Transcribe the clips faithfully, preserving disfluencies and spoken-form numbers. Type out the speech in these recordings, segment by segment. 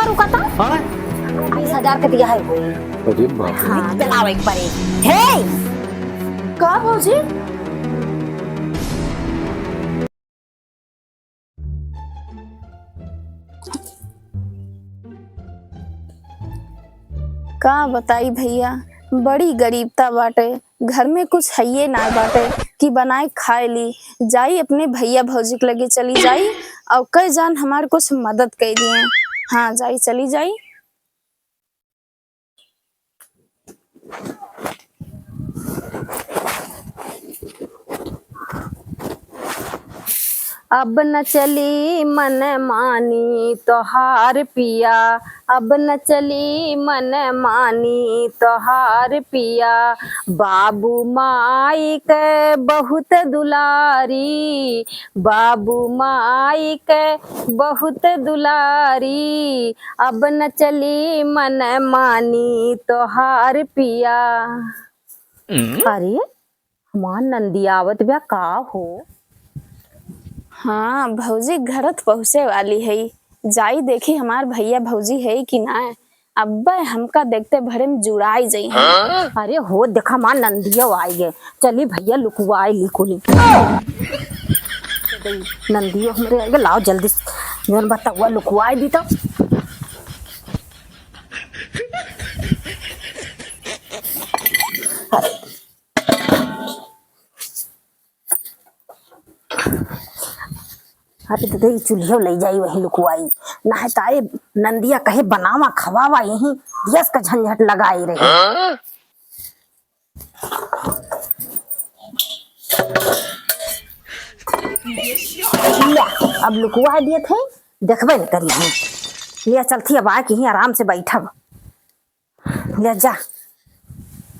रुका था? हाँ? बीस हजार के दिया है। अरे बाप रे। हाँ, चलाओ एक बार। हे! का भौजी? का बताई भैया, बड़ी गरीबता बाटे, घर में कुछ हइये ना बाटे कि बनाए खाए ली। जाई अपने भैया भौजी के लगे चली जाई, और कई जान हमार कुछ मदद कई दिए। हाँ, जाई, चली जाई। अब न चली मन मानी तोहार पिया, अब न चली मन मानी तोहार पिया। बाबू माई के बहुत दुलारी, बाबू माई के बहुत दुलारी, अब न चली मन मानी तोहार पिया। अरे, हमार नंदी आवत बा का हो? हाँ भौजी, घरत पहुँचे वाली है। जाई देखी हमार भैया भौजी है कि ना। अब्बे हमका देखते भरे में जुड़ाई जइहैं। अरे हो, देखा हमार नंदियो आई गए। चली भैया लुकवाई ली कुली। नंदियो हमरे आई गए, लाओ जल्दी से। जौन बा तउवा लुकवाई दी तो। अरे दे दे, ई चुल्हियो लई जाई वहीं लुकवाई। ना है ताए नंदिया कहे बनावा खवावा, यहीं गैस का झंझट लगाई रही। लिया, अब लुकवा दिए थे, देखबे न करी हम। लिया चलती, अब आके यहीं आराम से बैठब। ले जा।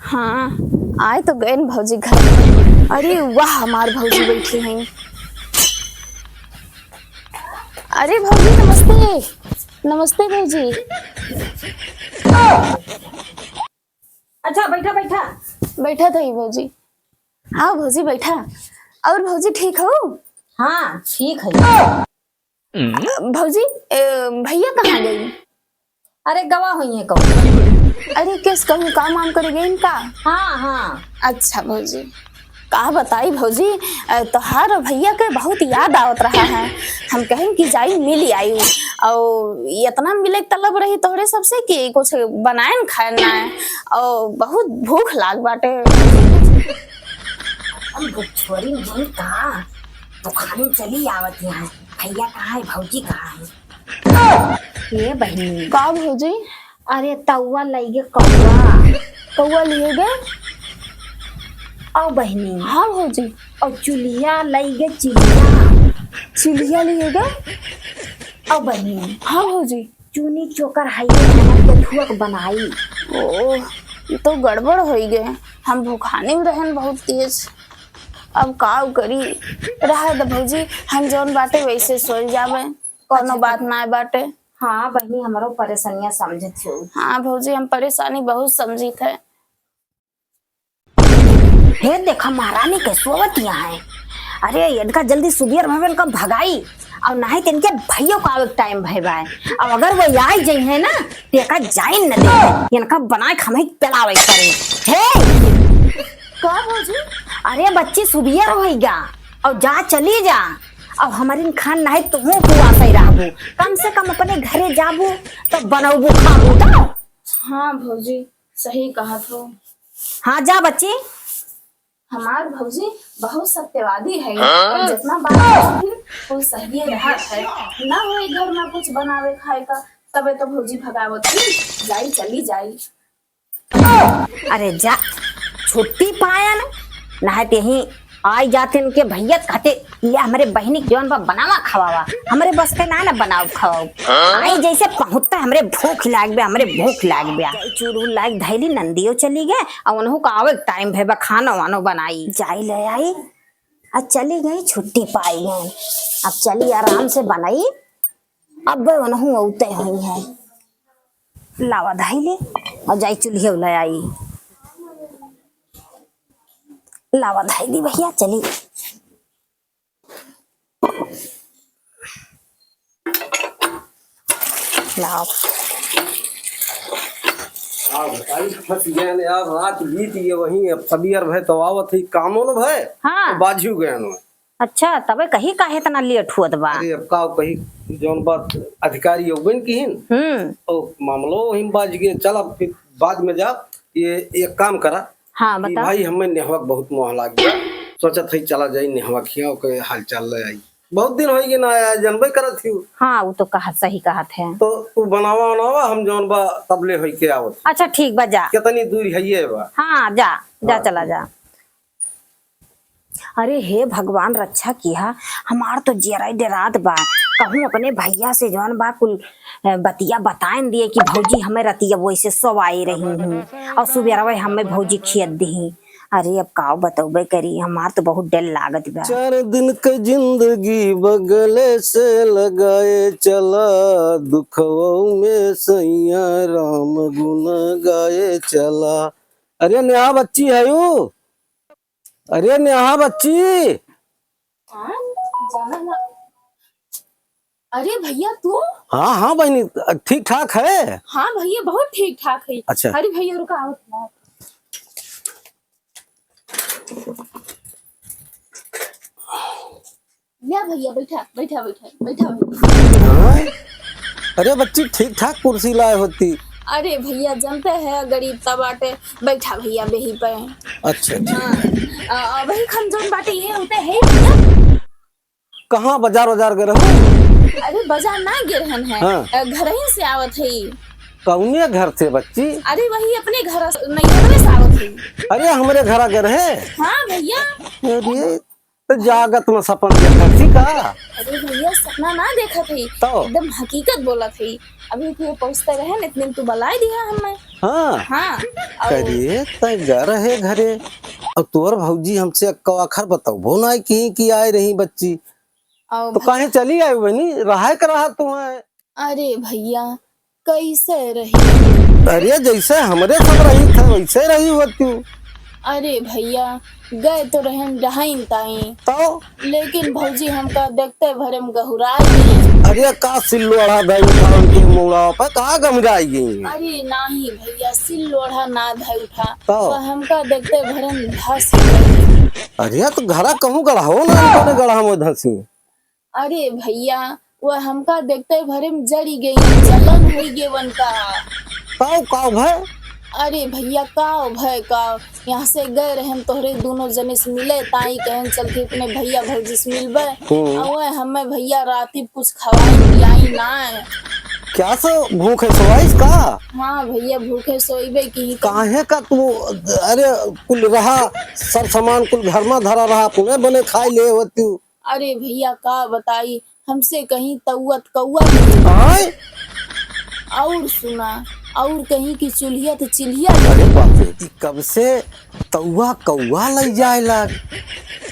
हाँ, आए तो गए न भौजी घर। अरे वाह, हमार भौजी बैठी हैं। अरे भौजी नमस्ते, नमस्ते भौजी। अच्छा बैठा, बैठा। बैठा था ही भौजी। आओ भौजी बैठा। और भौजी ठीक हो? हाँ ठीक है। भौजी, ए, भैया कहाँ गई? अरे गवा हुई है कहूँ। अरे किस कहूँ काम वाम करे गई इनका? हाँ हाँ। अच्छा भौजी, का बताई भौजी, अ, तोहार और भैया के बहुत याद आवत रहा है। हम कहें कि जाई मिल आई, और इतना मिले के तलब रही तोहरे सबसे कि कुछ बनाए न खाए ना है, और बहुत भूख लाग बाटे। हम भुखछोरी नहीं का, तो खाली चली आवत यहाँ। भैया कहाँ है, भौजी कहाँ है? ए बहिनी। का भौजी? अरे तउवा लइगे कउवा। कउवा लिए गए? औ बहिनी। हाँ भौजी। औ चुलिया लइगे चिलिया। चिलिया लिए गए? औ बहिनी। हाँ भौजी। चूनी चोकर हइये हमर के थुअक बनाई। ओ, ये तो गड़बड़ होइ गए। हम भुखानी में रहन बहुत तेज। अब का करी? रहे द भौजी, हम जौन बाटे वैसे सोल जावे। कौनो अच्छा। बात ना बाटे। हाँ बहिनी, हमरो परेशानियाँ समझत हो। हाँ भौजी, हम परेशानी बहुत समझित है। हे देखा महारानी के सोवतिया है। अरे इनका जल्दी सुबियर भवे इनका भगाई, और नहीं तो इनके भैया का आवे टाइम भय बाय। और अगर वो आई जाई है ना, तो एका जाइन न दे, इनका बनाए खमही पेलावे करे। हे का भौजी? अरे बच्ची सुबियर होइगा, और जा चली जा। अब हमारिन खान नहीं तुहूँ उपवास ही रहबू, कम से कम अपने घरे जाबू तो बनौबू खाबू तो। हाँ भौजी, सही कहत हो। हाँ जा बच्ची। हमार भौजी बहुत सत्यवादी है, हाँ? और जितना बात करती वो सही रहत है। ना होई घर में कुछ बनावे खाए का, तबे तो भौजी भगावत ही जाई, चली जाई। अरे जा, छुट्टी पायन, ना है तेही आई जाते इनके भैया कहते, "ले हमरे बहिनी के जौन बा बनावा खवावा।" हमरे बस के ना, ना बनाओ खवाओ। आई जैसे पहुँचता हमरे भूख लाग बे, हमरे भूख लाग बे। चूरू लाग धैली नंदियो चली गए, और उन्हों का आवे टाइम भे बा, खानो वानो बनाई। जाई ले आई, आ चली गई, छुट्टी पाई गए। अब चली आराम से बनाई, अब उन्हों औते हुई है। लावा धाई ले, और जाई चुल्हियो ले आई। लावा धाई दी भैया, चली। लाओ। आ बताई, फंस गए ने यार, रात बीत गए वहीं, अब सबियर भय तो आवत है, कामो न भय, हाँ। तो बाझू गए न। अच्छा, तबे कही काहे इतना लेट हुअत बा? अरे अब का कही, जौन बात अधिकारी अउबे न किहिन, हम्म। तो मामलो वहीं बाझ गए। चल अब फिर बाद में जा, ये एक काम करा हाँ, कि बता। भाई हमें नेहवा के बहुत मोह लाग गया, सोचत है चला जाई नेहवा खिया, ओके हाल चाल ले आई। बहुत दिन होई गए ना आया, जनबे करत ही। हाँ, वो तो कहा, सही कहत है। तो तू बनावा बनावा, हम जौन बा तबले होई के आवत। अच्छा ठीक बा, जा। कितनी दूर है ये बा? हाँ, जा, जा, हाँ। चला जा। अरे हे भगवान, रक्षा किहा, हमार तो जियरा डेरात बा। कहूँ अपने भैया से जौन बा कुल, अ, बतिया बताइन दिए कि भौजी हमें रतिया वैसे सोवाई रही हूँ और सुबेरवे हमें भौजी खियत दिही। अरे अब काव बतौबे करी, हमार तो बहुत डर लागत बा। चार दिन के जिंदगी बगले से लगाए चला, दुखवो में सैया राम गुन गाए चला। अरे नेहा बच्ची है यू? अरे नेहा बच्ची। हाँ, जाना ना। अरे भैया तू? हाँ, हाँ बहिनी, ठीक ठाक है। हाँ भैया, बहुत ठीक ठाक है। अच्छा। अरे भैया रुका, आवत ना। ले भैया, बैठा, बैठा, बैठा, बैठा भैया। हाँ? अरे बच्ची, ठीक ठाक कुर्सी लाए होती। अरे भैया, जानते हैं गरीब त बाटे, बैठा भैया बेही पे। अच्छा, ठीक। हाँ, अ, अ, वही खन जौन बाटे ये होते है भैया। कहाँ बाजार वाजार गए रहो? अरे बाजार ना गए रहन है, हाँ। अ, घर ही से आवत है। कौने घर से बच्ची? अरे वही अपने घर से, नैहरे से आवत है। अरे हमरे घर गए रहे? हाँ भैया। अरे तो जागत में सपन देखत थी का? अरे भैया, सपना ना देखत ही, तो? एकदम हकीकत बोलत ही। अभी तू पहुँचते रहे न, इतने में तू बलाई दिया हमें। हाँ। हाँ। और करे तय ग रहे घरे, और तोर भौजी हमसे अक्को आखर बतौबो ना की कि आए रही बच्ची। और तो भैया काहे चली आई बहनी, रहाय कर रहा तू है? अरे भैया, कैसे रही? अरे जैसे हमरे सब रही था वैसे रही होती। अरे भैया, गए तो रहन डहाइन ताई। तो? लेकिन भौजी हमका देखते भरे में गहुराई गई। अरे का सिल्लोढ़ा धै उठा उनके मुड़ा पे, का गमराई गई? अरे नाही भैया, सिल्लोढ़ा ना धै उठा। तो? तो हमका देखते भरे में धस गई। अरे तो घरा कहूँ गढ़ाओ ना, इन्होंने गढ़ा में धसी। अरे भैया, वह हमका देखते भरे में जरी गई, जलन हुई गे वनका। काव, काव भय? अरे भैया, काव भय, काव। यहाँ से गए रहन तोहरे दोनों जने से मिले, ताई कहन चलती अपने भैया भौजी से मिलबे। हम्म। और वह हमें भैया राती कुछ खवाई पियाई ना। क्या सो भूखे सोवाइस का? हाँ भैया, भूखे सोइबे की। काहे का तू, अरे कुल रहा, सर सामान कुल घर में धरा रहा, तूने बने खाई ले होती। अरे भैया का बताई, हमसे कहीं तौआ त कौआ नहीं। आय? और सुना, और कहीं की चुल्हिया त चिल्हिया नहीं। अरे बाप रे, ई कब से तौआ कौआ लई जाए लाग,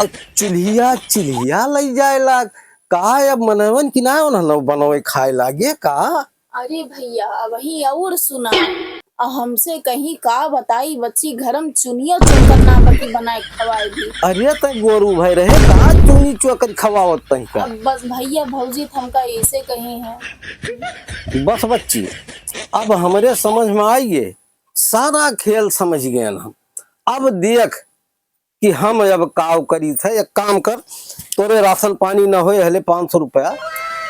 और चुल्हिया चिल्हिया लई जाए लाग, का अब मनवन की ना उन्हन बनवे खाए लागे का? अरे भैया, वही और सुना, आ हमसे कहीं का बताई, बच्ची घरम चुनिया चोकर ना बकी बनाए खवाए दी। अरे त गोरू भय रहे, का चुनी चोकर खवावत तही का? अब बस भैया, भौजी त हमका ऐसे कही है। बस बच्ची, अब हमरे समझ में आई गे, सारा खेल समझ गए हम। अब देख, कि हम अब काव करी थे, एक काम कर, तोरे राशन पानी न होए, हले पाँच सौ रुपया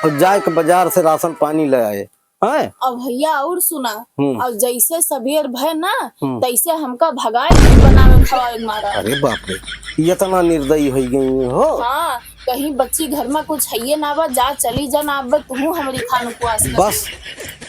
और जाए के बाजार से राशन पानी ले आए, हैं? अब भैया और सुना, हम्म। और जैसे सबेर भय ना, हम्म। तैसे हमका भगाए दिन बनावे खवावे मारा। अरे बाप रे, ये इतना निर्दयी हो गई हो। हाँ, कहीं बच्ची घर में कुछ है ना बा, जा चली जा ना, अब तू हमरी खान उपवास कर। बस,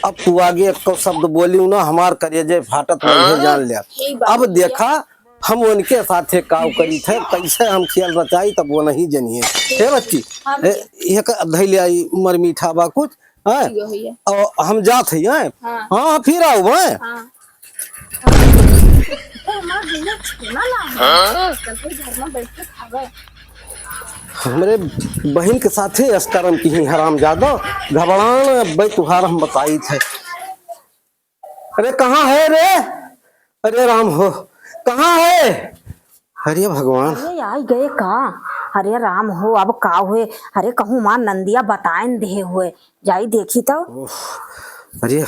अब तू आगे एक शब्द बोली ना, हमार करेजे फाटत नहीं है, जान ले। ठीक बा अब भैया। देखा, हम उनके साथे काव करी थे, कैसे हम खेल रचाई, तब वो नहीं जनिए। हे बच्ची, हाँ ए, भैया। एक धैले आई मर मीठा बा कुछ, हैं? ठीक है भैया। और हम जात है, हैं? हाँ। हाँ, फिर आओ, हैं? हाँ। तो हमार भैया छेना ला है। हाँ। कल के घर में बैठ के खावे। हमरे बहिन के साथे अस्करम की ही हराम जादो, घबरान अब्बे तुहार हम बताई थे। अरे कहाँ है रे? अरे राम हो, कहाँ है? अरे भगवान। अरे आई गए का? अरे राम हो, अब का हुए? अरे कहूँ माँ नंदिया बताए न दे हुए, जाई देखी तो। उफ, अरे, अरे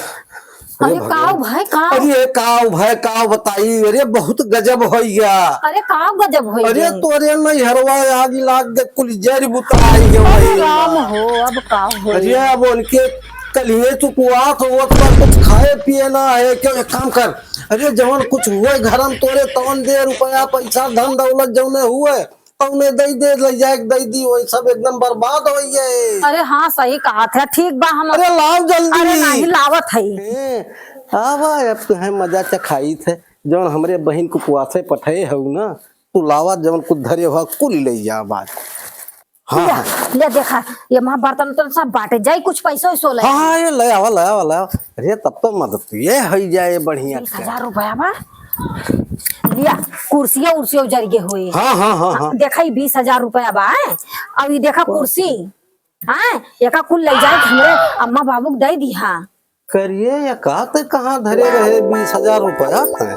अरे भगवान। काव भाई, काव? अरे काव भाई, काव बताई? अरे बहुत गजब होइ गया। अरे काव गजब होइ अरे गया? तोरे नैहरवा आग लाग के कुल जरि बुताई गए अरे भाई। राम हो, अब काव होई? अरे अब उनके कलिए चुकुआत होत बा, कुछ खाए पिए ना है। क्यों, एक काम कर, अरे जवन कुछ हुए घर में तोरे, तवन दे रुपया पैसा धन दौलत जौने हुए, तौने दई दे, लइ जाए के दई दी, वही सब एकदम बर्बाद होइ गए। अरे हाँ, सही कहत है। ठीक बा, हम अरे लाव जल्दी। अरे नहीं, लावत है। ए, आवा, अब तुहे मजा चखाइत है, जौन हमरे बहिन को कुआसे पठे हऊ ना, तू लावा, जौन कुछ धरे हुआ कुल लइ जा बात। हाँ, लिया, हाँ। ले देखा, ये माँ बर्तन उर्तन सब बाटे, जाई कुछ पैसो वैसो ले। हाँ, हाँ, ये ले आवा, ले आवा, ले आवा। अरे तब तो मदद ये होइ जाए बढ़िया बीस हजार रुपया बा। लिया, कुर्सिया उर्सिया उजर के होई। हाँ, हाँ, हाँ, हाँ। देखा, ई बीस हजार रुपया बा, हैं? अब ई देखा कुर्सी, हैं? एका कुल लइ जाए के हमरे अम्मा बाबू के दे दिहा। करिए या का, ते कहाँ धरे रहे बीस हजार रुपया ते?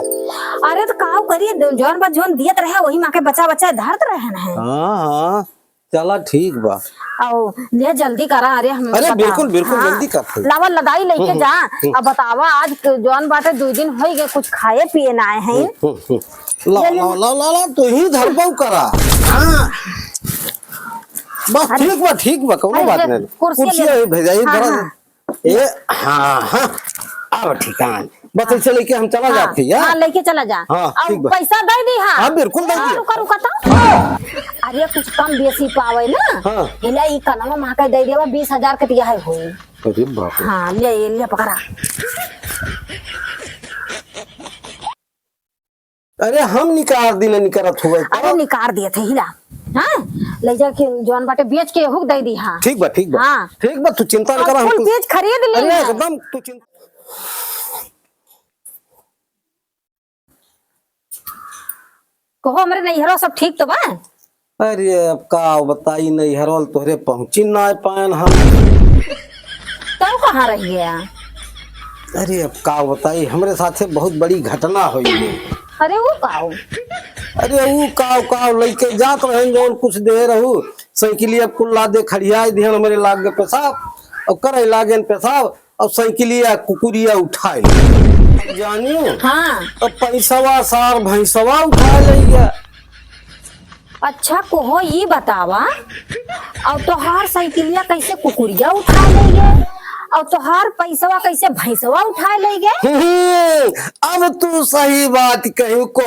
अरे तो काव करिए, जौन बा जौन दियत रहे, वही माँ के बचा बचा धरत रहे न है। हाँ, हाँ। चला ठीक बा। आओ, ले जल्दी करा, अरे हम अरे बता। बिल्कुल, बिल्कुल, हाँ। जल्दी कर। लावा लदाई लेके हम्म, जा। हम्म। अब बतावा, आज के जौन बाटे दुइ दिन होइ गए, कुछ खाए पिए ना आए हैं। हम्म, हम्म, हम्म। ला, ले, ले, ला, ले। ला, ला, ला, तू ही धरबऊ करा। हाँ। बस अरे। ठीक बा, ठीक बा, कौनो अरे, बात ले, नहीं। कुर्सी कुर्सी ले। है, भेजा, ये हाँ, धरा हाँ। दे। ए, हाँ, हाँ, अब ठिकान। बस ऐसे लेके हम चला हाँ, जाते हैं, हाँ? हाँ, लेके चला जा। हाँ, और ठीक बा। पैसा दे दी, हाँ। हाँ, बिल्कुल दे हाँ, दिया। रुका, रुका तो। अरे, कुछ कम बेसी पावे ना। हाँ। हिला ई कनवा माँ का दे देवा, बीस हजार के दिया है होई। अरे बाप रे। हाँ, ले, ले पकड़ा। अरे हम निकार दी ना, निकारत हुए तो। अरे निकार दिए थे हिला। हाँ, ले जाके जौन बाटे बेच के हुक दे दी, हाँ। ठीक बा, ठीक बा। हाँ। ठीक बा, तू चिंता न और करा, हम full कुल चीज खरीद ली अरे है। एकदम तू चिंता। कहो हमरे नैहरो सब ठीक तो बा? अरे अब का बताई, नैहरवा तोहरे पहुँची ना पाएन हम। तब कहाँ रह गया? अरे अब का बताई, हमरे साथे बहुत बड़ी घटना हुई है। अरे वो काव? अरे वो काव, काव लइके जात रहन जौन कुछ दे रहू, साइकिलिया कुल्ला दे खड़ियाई दिहन हमरे लाग गए पेशाब, और करे लागेन पेशाब, और साइकिलिया कुकुरिया उठाए ले। जानियो? हाँ। तो पैसवा सार भैंसवा उठाए ले गया। अच्छा, कोहो ई बतावा, और तोहार साइकिलिया कैसे कुकुरिया उठाए ले गए, और तोहार पैसवा कैसे भैंसवा उठाए ले गए? हम्म, अब तू सही बात कहू को,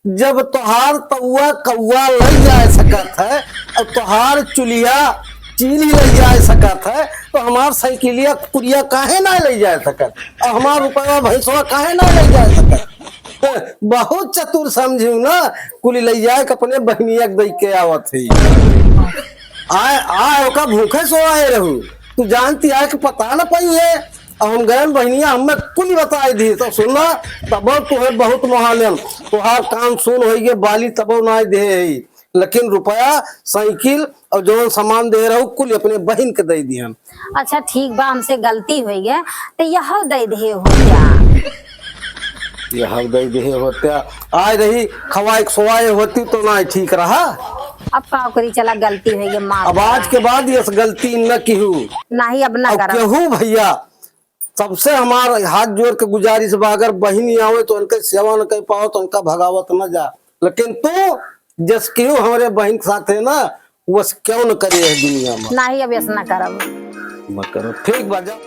जब तोहार तउआ कउआ ले जाए सकत है, और तोहार चुलिया चील ही ले जाए सकत है, तो हमार साइकिलिया कुकुरिया काहे ना ले जाए सकत, और हमार रुपया भैंसवा काहे ना ले जाए सकत? बहुत चतुर समझू ना, कुल लइ जाए के अपने बहिनिया के दइ के आवत ही। आए, आए ओका भूखे सोआए रहू, तू जानती आए के पता न पाई है। अब हम गयन बहिनिया हमें कुल बताए दी, तो सुनना, तब तुम्हें बहुत मोहालन, तोहार कान सुन होई गे बाली तबो ना दे है। लेकिन रुपया, साइकिल और जौन सामान दे रहू, कुल अपने बहिन के दे दिहन। अच्छा, ठीक बा, हमसे गलती होइ गया, तो यह दे दे हो जा। यह दे दे हो त्या, आए रही, खवाए के सोआए होती तो ना ठीक रहा। अब का करी, चला, गलती होइ गई, माफ अब आज करा। के बाद ये गलती न किहू। नहीं, अब ना अब करब। केहू भैया, सबसे हमार हाथ जोड़ के गुजारिश बा, अगर बहिनी आवे तो उनके सेवा न कर पाओ तो उनका भगावत न जा, लेकिन तू जस केहू हमरे बहिन के साथ है ना, वस क्यों न करे है दुनिया में। नहीं, अब ऐसा ना करब। मत करो, ठीक बा, जा।